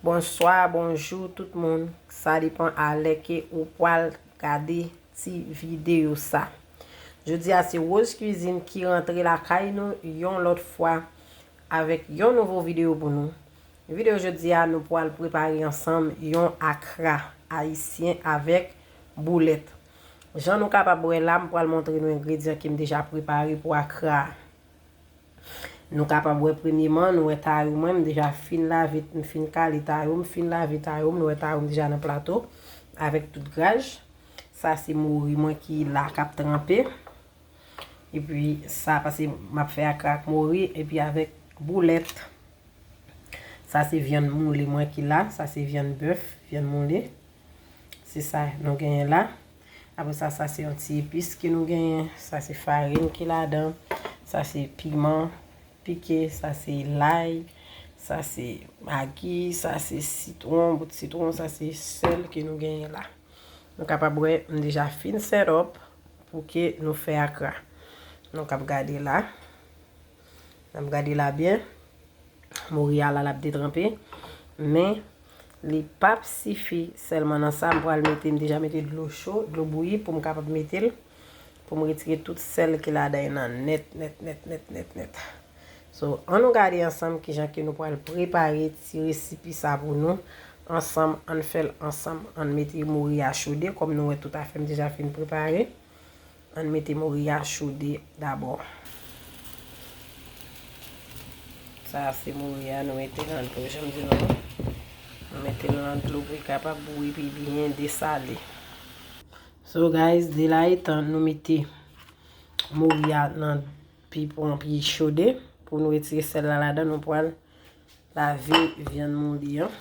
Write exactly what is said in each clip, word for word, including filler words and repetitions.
Bonswa, bonjou tout moun. Sa depann a lè ke ou pral gade ti videyo sa. Jodi a se Rose Cuisine ki rantre lakay nou yon lòt fwa avèk yon nouvo videyo pou nou. Videyo jodi a, nou pral prepare ansanm yon akra ayisyen avèk boulèt. Jan nou kapab wè la, m pral montre nou engredyan ke m deja prepare pou akra a. Nou kapab wè premyeman, nou wè tayo mwen, m deja fin lave, m fin kale tayo, m fin lave tayo, nou wè tayo m deja nan plato avèk tout graj. Sa se mori mwen ki la k ap tranpe. Epi sa, paske m ap fè akra ak mori, epi avèk boulèt. Sa se vyann moule mwen ki la, sa se vyann bèf, vyann moule. Se sa nou genyen la. Apre sa, sa se yon ti epis ke nou genyen. Sa se farin ki ladan. Sa se piman pike. Sa se lay. Sa se magi. Sa se sitwon, bout sitwon. Sa se sèl ke nou genyen la. Nou kapab wè, m deja fin set up pou ke nou fè akra. Nou kab gade la. N ap gade la byen. Mori a la, l ap detranpe. Men, li p ap sifi sèlman nan sa. M pral mete, m deja mete dlo cho, dlo bouyi pou m kapab mete l. Pou m retire tout sèl ki ladan nan nèt, nèt, nèt, nèt, nèt, nèt. So, ann nou gade ansanm kijan ke nou pral prepare ti resipi sa pou nou. Ansanm, ann fè l ansanm. Ann mete mori a chode, kòm nou wè tout afè m deja fin prepare. Ann mete mori a chode dabò. Sa a se mori a, nou mete nan dlo, jan m di nou an. Nou mete l nan dlo pou li kapab bouyi pi byen, desale. So guys, de la etan nou mete mori a nan pipon pi chode pou nou retire sèl la ladan, nou pral lave vyann mouli an.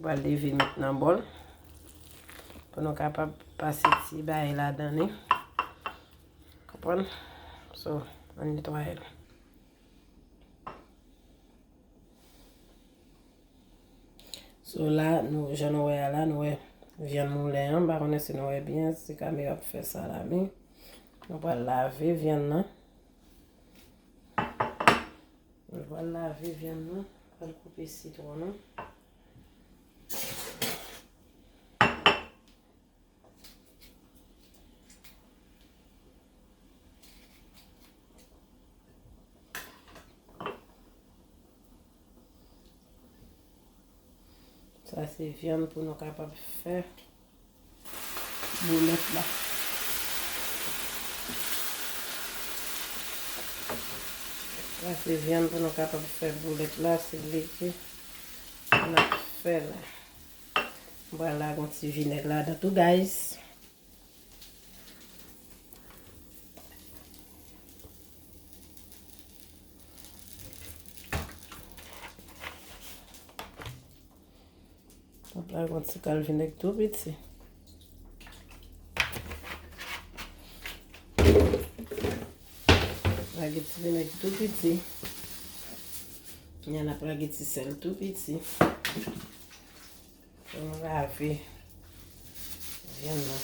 Pral leve met nan bòl pou nou kapab pase ti bagay ladan li. Konprann? So, ann netwaye l. So la, nou, jan nou wè a la, nou wè vyann moulen an. M pa konnen si nou wè byen, si kamera ap fè sa la, men nou pral lave vyann nan. Nou pral lave vyann nan, pral koupe sitwon nan. Sa se vyann pou nou kapab fè boulèt la. Sa se vyann pou nou kapab fè boulèt la, se li ke n ap fè la. M pral lage yon ti vinèg ladan tou, guys. M ap lage yon ti kal vinèg tou piti. Lage ti vinèg tou piti. Kounye a n ap lage ti sèl tou piti. Pou nou lave vyann nan.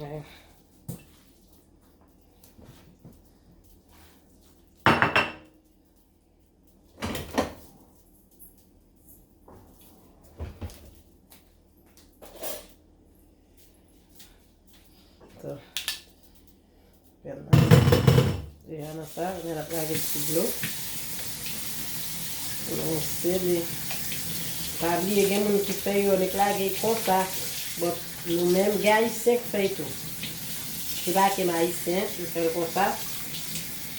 Wi. So, vyann nan. Deja nan sa, vyann ap lage ti dlo. Pou nou rinse li. Pa bliye, gen moun ki fè yo, nèk lage l konsa. But nou menm, gen ayisyen ki fè l tou. Se pa ke m ayisyen, m fè l konsa.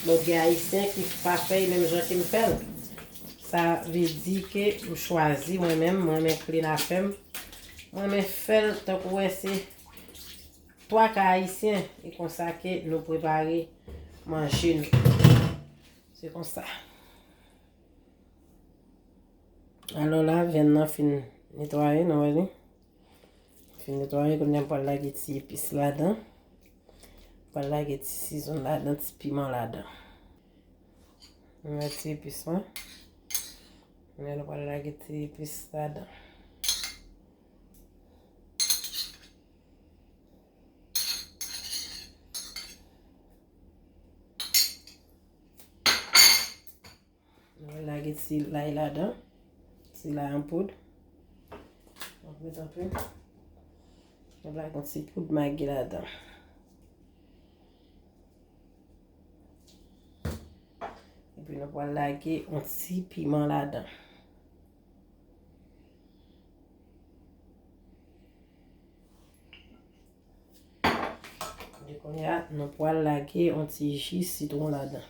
But gen ayisyen ki pa fè l menm jan ke m fè l. Sa vle di ke m chwazi mwen menm, mwen renmen clean afè m. Mwen renmen fè l tankou wè se twa ka ayisyen. E konsa ke nou prepare manje nou. Se konsa. Alò la, vyann nan fin netwaye, nou wè li. Fin netwaye, kounye a m pral lage ti epis ladan. M pral lage ti sizon ladan, ti piman ladan. Nou wè ti epis lan. Kounye a nou pral lage ti epis ladan. Lage ti lay ladan. Ti lay an poud. Donk, mete anpil. N ap lage yon ti poud magi ladan. Epi nou pral lage yon ti piman ladan. Epi kounye a, nou pral lage yon ti ji sitwon ladan.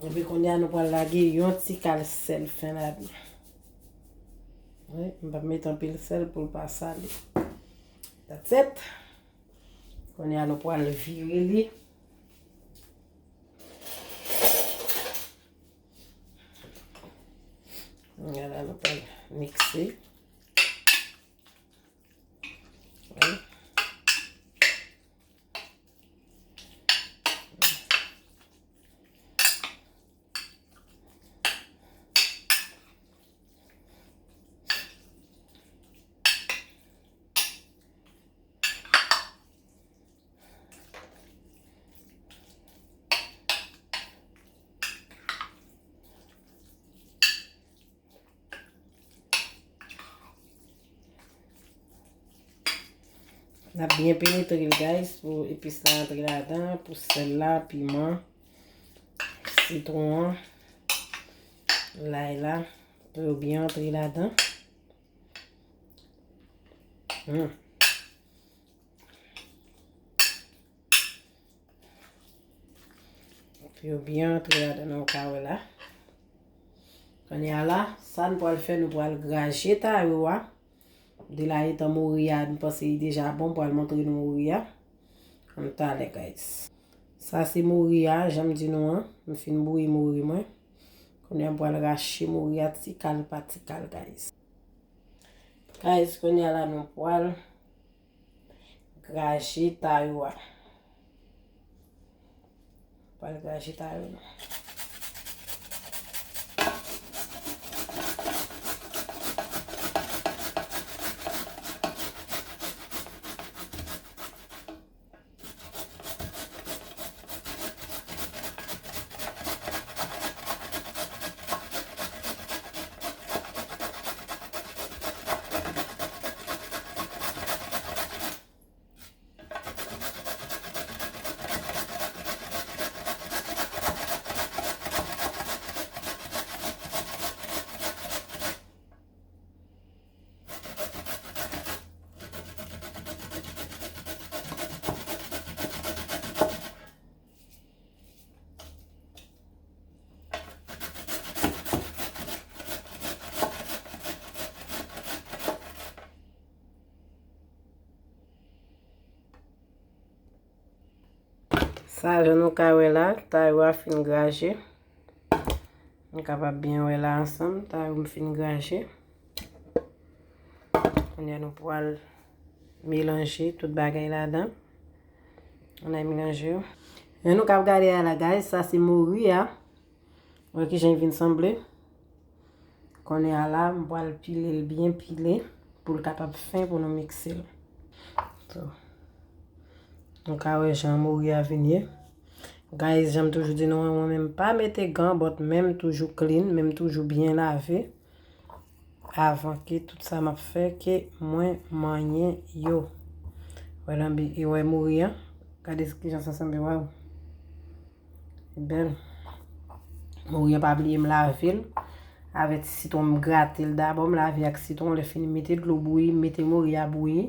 Epi kounye a, nou pral lage yon ti kal sèl fen ladan. Wi, m p ap mete anpil sèl pou l pa sale. That's it. Kounye a, nou pral vire li. Kounye a la, nou pral mikse. Wi. N ap byen penetre l, guys, pou epis la antre ladan, pou sèl la, piman, sitwon an, lay la, pou yo byen antre ladan. Hmm. Pou yo byen antre ladan, nou ka wè la. Kounye a la, sa n pral fè, nou pral graje tayo a. De la etan mori a, m panse li deja bon, m pral montre nou mori a. Ann talè, guys. Sa se mori a, jan m di nou an. M fin bouyi mori mwen. Kounye a, m pral rache mori a ti kal pa ti kal, guys. Guys, kounye a la, nou pral graje tayo a. Pral graje tayo nou. Sa, jan nou ka wè la, tayo a fin graje. Nou kapab byen wè la ansanm, tayo m fin graje. Kounye a nou pral melanje tout bagay ladan. Ann al melanje yo. Jan nou k ap gade a la, guys, sa se mori a. Wè kijan l vin sanble. Kounye a la, m pral pile l byen pile pou l kapab fen pou nou mikse l. So, nou ka wè jan mori a vin ye. Guys, jan m toujou di nou an, mwen menm pa mete gan, but men m toujou clean, men m toujou byen lave. Avan ke tout sa m ap fè, ke mwen manyen yo. Wè lanbi, e wè mori an. Gade kijan sa sanble, waw. Li bèl. Mori an, pa bliye m lave l avèk sitwon, m grate l dabò, m lave ak sitwon, lè fini m mete dlo bouyi, m mete mori a bouyi.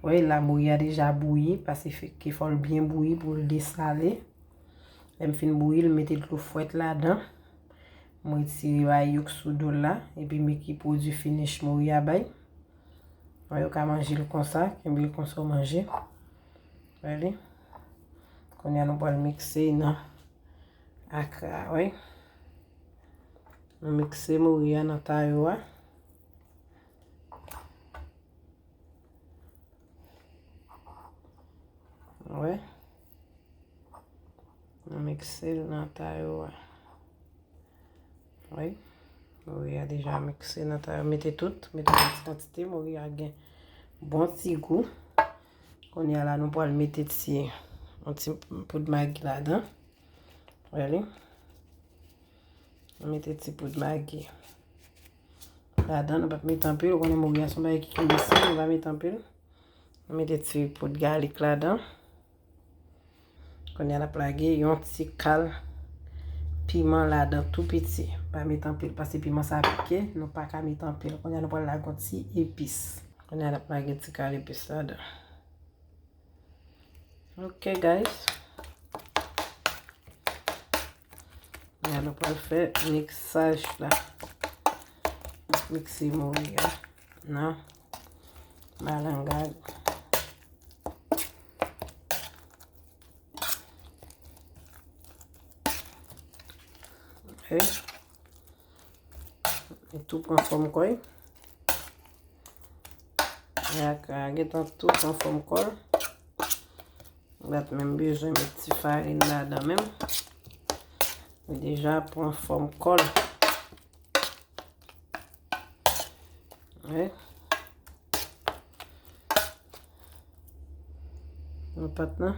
Wè la, mori a deja bouyi, paske fè, ke fò l byen bouyi pou l desale. Lè m fin bouyi l, m mete dlo frèt ladan. M retire bagay yo k sou do l la, epi m mete pwodui finish mori a bay. Wè, ou ka manje l konsa, kenbe l konsa w manje. Wè li. Kounye a nou pral mikse nan akra, wè. Nou mikse mori a nan tayo a. Wè. Nou mikse l nan tayo a. Wi. Mori a deja mikse nan tayo. Mete tout. Mete yon ti kantite. Mori a gen Bon ti gou. Kounye a la, nou pral mete ti, yon ti poud magi ladan. Wè li. Nou mete ti poud magi ladan, nou p ap mete anpil. Ou konnen mori a se yon bagay ki kenbe san, nou pa mete anpil. Nou mete ti poud galik ladan. Kounye a n ap lage yon ti kal piman ladan tou piti. Pa mete anpil, paske piman sa pike, nou pa ka mete anpil. Kounye a nou pral lage yon ti epis. Kounye a n ap lage ti kal epis ladan. Ok, guys. Kounye a nou pral fè miksaj la. N ap mikse mori a nan malanga. Ok. Li tou pran fòm kò'y. Akra a gentan tou pran fòm kò'l. Ou pa t menm bezwen met ti farin ladan menm. Li deja pran fòm kò'l. Wi. Nan pat lan.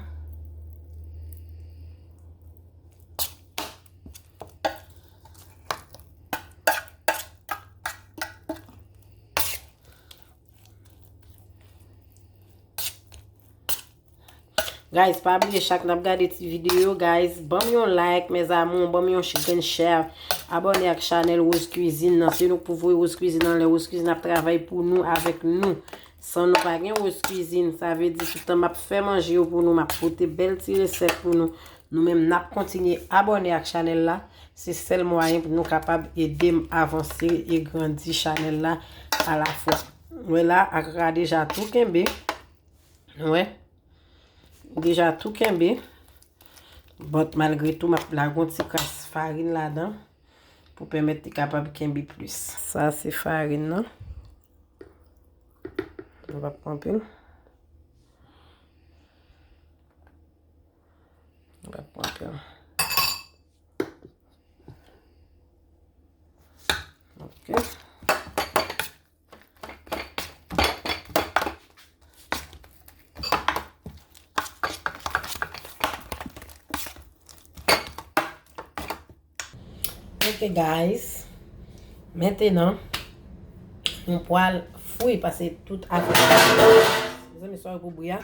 Guys, pa bliye chak n ap gade ti videyo, guys, ban m yon like, mes amours, ban m yon ch-, grenn share. Abòne ak chanèl Rose Cuisine nan. Se nou k pou voye Rose Cuisine anlè. Rose Cuisine ap travay pou nou, avèk nou. San nou pa gen Rose Cuisine, sa vle di tout tan m ap fè manje yo pou nou, m ap pote bèl ti resèt pou nou. Nou menm n ap kontinye abòne ak chanèl la. Se sèl mwayen pou nou kapab ede m avanse e grandi chanèl la alafwa. Wè la, akra deja tou kenbe. Wè. Deja tou kenbe. But malgre tou, m ap lage yon ti kras farin ladan pou pèmèt li kapab kenbe plis. Sa se farin nan. Nou p ap pran anpil. Nou p ap pran anpil. Ok. Ok, guys. Mentenan, nou pral fri, paske tout afè, mezanmi, sòry pou bri a.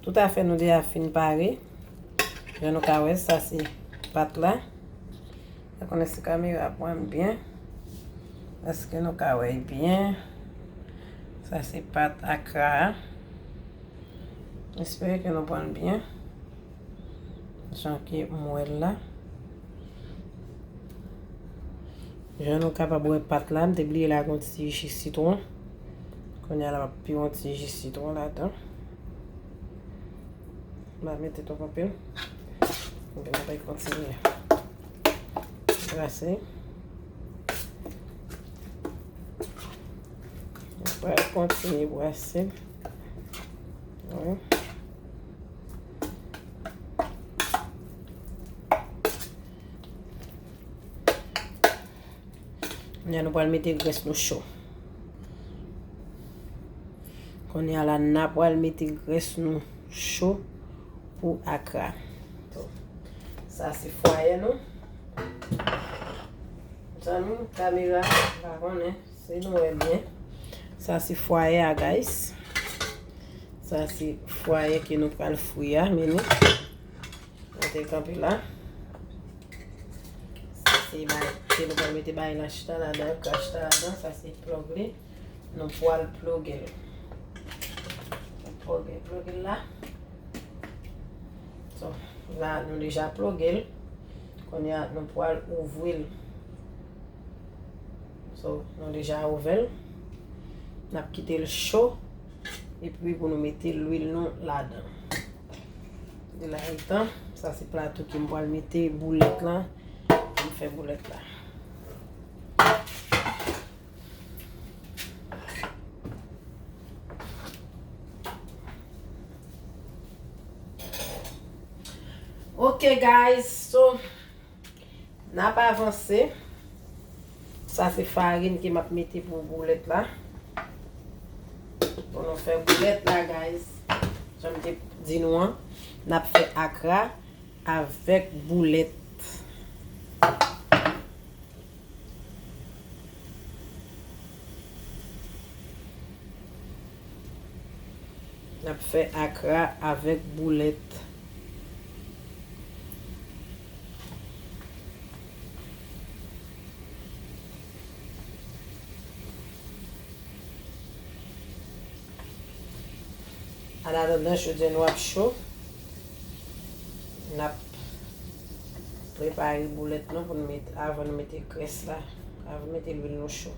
Tout afè nou deja fin pare. Jan nou ka wè, sa se pat la. Pa konnen si kamera ap wè m byen. Èske nou ka wè l byen? Sa se pat akra a. M espere ke nou pran l byen. Jan ke m wè l la. Jan nou kapab wè pat la, m te bliye lage yon ti ji sitwon. Kounye a la, m ap pire yon ti ji sitwon ladan. M pa mete twòp anpil. Ebyen, nou pral kontinye brase. Nou pral kontinye brase. Wi. Kounye a nou pral mete grès nou cho. Kounye a la, n a pral mete grès nou cho pou akra. Sa se fwayè nou. Zanmi, kamera, m pa konnen si nou wè byen. Sa se fwayè a, guys. Sa se fwayè ke nou pral fri a, men nou. Mete kanpe la. Sa se bay, se nou pral mete bay la chita ladan, kras chita ladan, sa se plug li. Nou pral pluge l. Nou pluge, pluge l la. So, la, nou deja pluge l. Kounye a, nou pral ouvri l. So, nou deja ouvè l. N ap kite l cho. Epi pou nou mete lwil nou ladan. Li la gentan, sa se plato ke m pral mete boulèt la. Pou m fè boulèt la. Ok, guys, so, n ap avanse. Sa se farin ke m ap mete pou boulèt la. Pou nou fè boulèt la, guys. Jan m te di nou an, n ap fè akra avèk boulèt. N ap fè akra avèk boulèt. An atandan, chaudière nou ap cho, n ap prepare boulèt nou pou nou mete, avan nou mete grès la, avan nou mete lwil nou cho.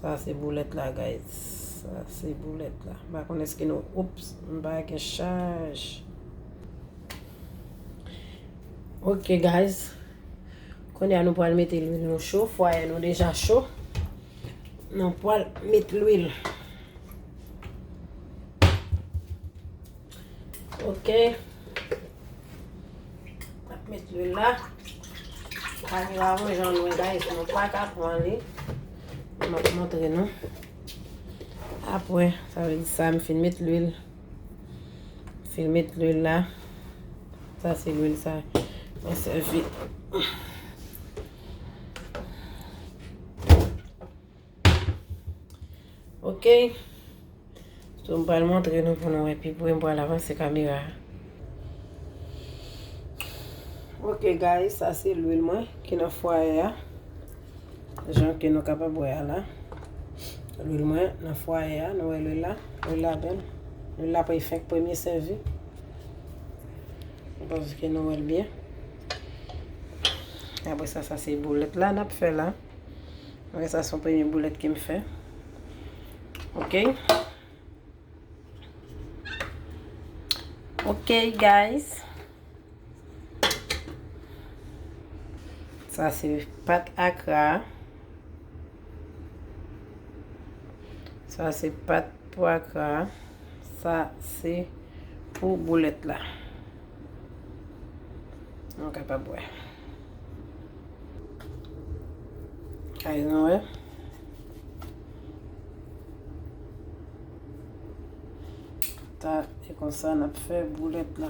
Sa se boulèt la, guys. Sa se boulèt la. M pa konn èske nou, oups, m pa gen chaj. Ok, guys. Kounye a nou pral mete lwil nou cho. Fwaye nou deja cho. Nou pral met lwil. Ok. N ap met lwil la. Kamera mwen jan lwen, guys, nou pa ka pran li. M ap montre nou. Apre, sa vle di sa, m fin met lwil. M fin met lwil la. Sa se lwil sa. Mwen sèvi. Ok. So, m pral montre nou pou nou wè pi pre, m pral avanse kamera a. Ok, guys, sa se lwil mwen ki nan fwaye a. Jan ke nou kapab wè a la. Lwil mwen nan fwaye a, nou wè lwil la. Lwil la bèl. Lwil la pre fenk premye sèvi. M panse ke nou wè l byen. Apre sa, sa se boulèt la n ap fè la. Mwen, sa se yon premye boulèt ke m fè. Ok. Ok, guys. Sa se pat akra. Sa se pat pou akra. Sa se pou boulèt la. Nou kapab wè. Kay nou wè. Ta, e konsa n ap fè boulèt la.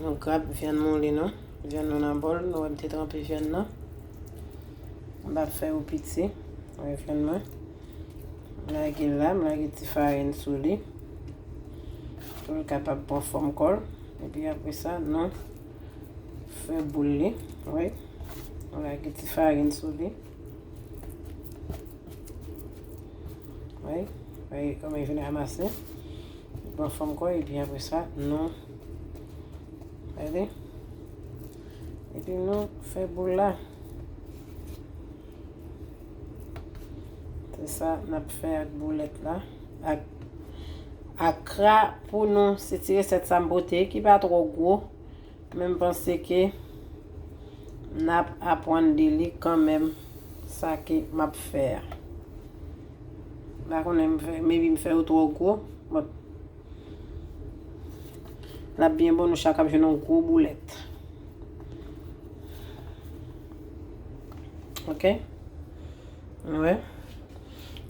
Nou grab vyann moule nou. Vyann nou nan bòl. Nou wè m te tranpe vyann nan. M ap fè yo piti. Wè vyann mwen. M lage l la, m lage ti farin sou li. Pou l kapab pran fòm kò l. Epi apre sa, nou fè boul li. Wi. M lage ti farin sou li. Wi. Wi, kòman li vin ranmase. Li pran fòm kò l, epi apre sa, nou. Gade. Epi nou fè boul la. Se sa n ap fè ak boulèt la. Ak, akra pou nou. Se ti resèt sa m pote, ki pa twò gwo. Men m panse ke n ap aprann de li kanmenm, sa ke m ap fè a. M pa konnen, m fè, maybe m fè yo twò gwo, but l ap byen bon, nou chak ap jwenn yon gwo boulèt. Ok? Wè.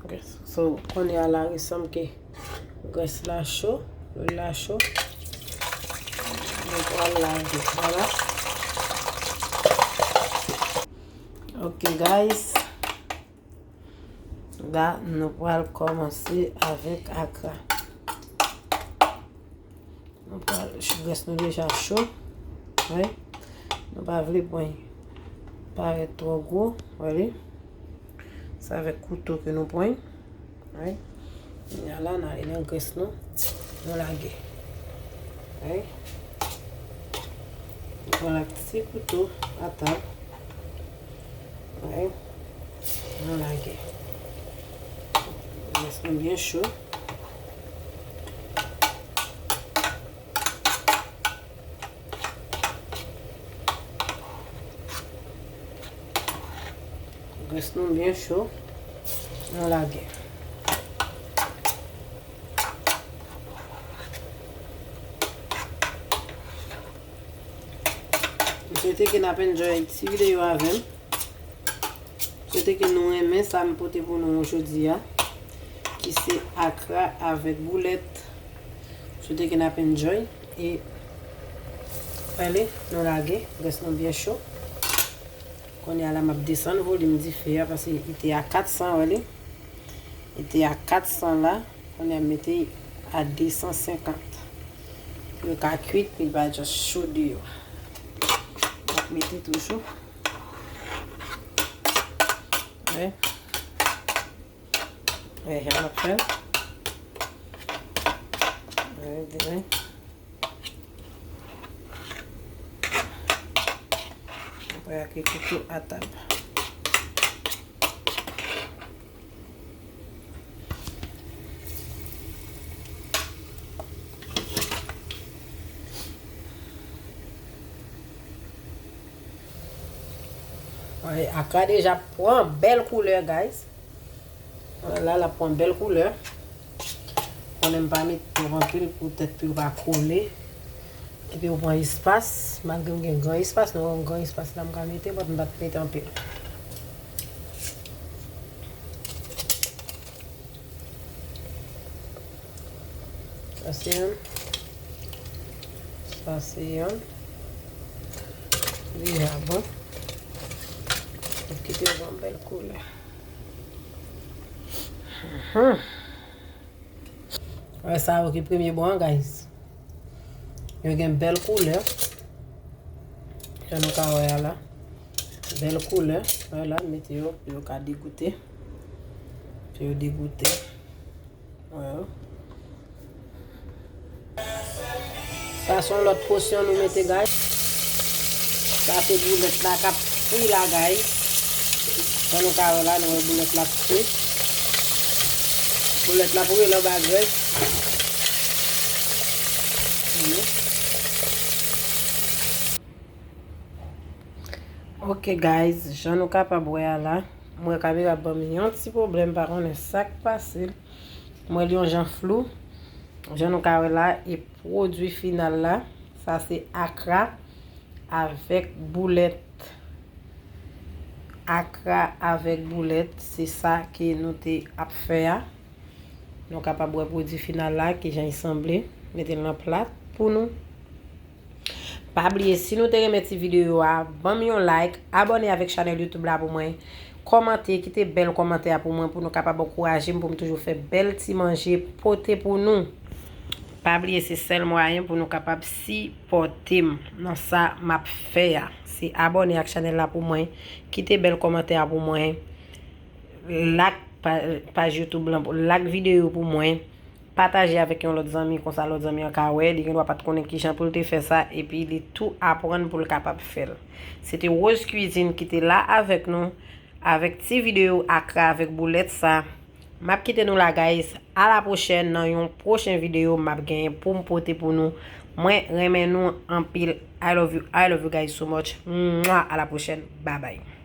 Ok, so, kounye a la, li sanble ke grès la cho, lwil la cho. Nou pral lage, vwala. Ok, guys. La, nou pral kòmanse avèk akra. Nou pral, grès nou deja cho. Wi. Nou pa vle pran parèt twò gwo. Wè li. Se avèk kouto ke nou pran. Wi. Kounye a la, n ale nan grès nou. Nou lage. Wi. Nou pran ak ti kouto atab. Wi. Nou lage. Grès nou byen cho. Grès nou byen cho. Nou lage. Swete ke n ap enjoy ti videyo avè m. Swete ke nou renmen sa m pote pou nou jodi a, ki se akra avèk boulèt. Swete ke n ap enjoy. E, ale, nou lage, grès nou byen cho. Kounye a la, m ap desann volim dife a, paske li te a kat san, wè li. Li te a kat san la, kounye a m mete a de san senkant. Pou yo ka kwit, pou li pa just cho deyò. M ap mete toujou. Wè. Wè, jan m ap fè l. Wè, di wè. Apre, ak kouto a tab. Wè, akra deja pran bèl koulè, guys. Wè, la, l ap pran bèl koulè. Konnen m pa met twòp anpil poutèt pou yo pa kole. Kite yo pran espas. Malgre m gen gran espas, nan yon gran espas la m ka mete, but m pa t mete anpil. Sa se youn. Sa se youn. Deja bon. Kite yo pran bèl koulè. Mhm. Wè sa yo ki premye bò an, guys. Yo gen bèl koulè. Jan nou ka wè a la. Bèl koulè. Wè la, mete yo pou yo ka degoute. Pou yo degoute. Wè yo. Sa se yon lòt pòsyon nou mete, guys. Sa se boulèt la k ap fri la, guys. Jan nou ka wè la, nou wè boulèt la ap fri. Boulèt la pou rele anba grès. Ok, guys, jan nou kapab wè a la, m wè kamera ban m yon ti pwoblèm, pa konnen sa k pase l. M wè l yon jan flou. Jan nou ka wè la, e pwodui final la, sa se akra avèk boulèt. Akra avèk boulèt, se sa ke nou te ap fè a. Nou kapab wè pwodui final la, kijan l sanble. Mete l nan plat pou nou. Pa bliye, si nou te renmen ti videyo a, ban m yon like, abòne avèk chanèl YouTube la pou mwen, kòmante, kite bèl kòmantè a pou mwen, pou nou kapab ankouraje m, pou m toujou fè bèl ti manje pote pou nou. Pa bliye, se sèl mwayen pou nou kapab sipòte m nan sa m ap fè a. Se abòne ak chanèl la pou mwen, kite bèl kòmantè a pou mwen, like pa-, paj YouTube lan, like videyo pou mwen. Pataje avèk yon lòt zanmi, konsa lòt zanmi an ka wè, li gendwa pa t konnen kijan pou l te fè sa, epi li tou aprann pou l kapab fè l. Se te Rose Cuisine ki te la avèk nou, avèk ti videyo akra avèk boulèt sa. M ap kite nou la, guys. A la pwochèn, nan yon pwochen videyo m ap genyen pou m pote pou nou. Mwen renmen nou anpil. I love you, I love you guys so much. Mwa, a la pwochèn. Bye bye.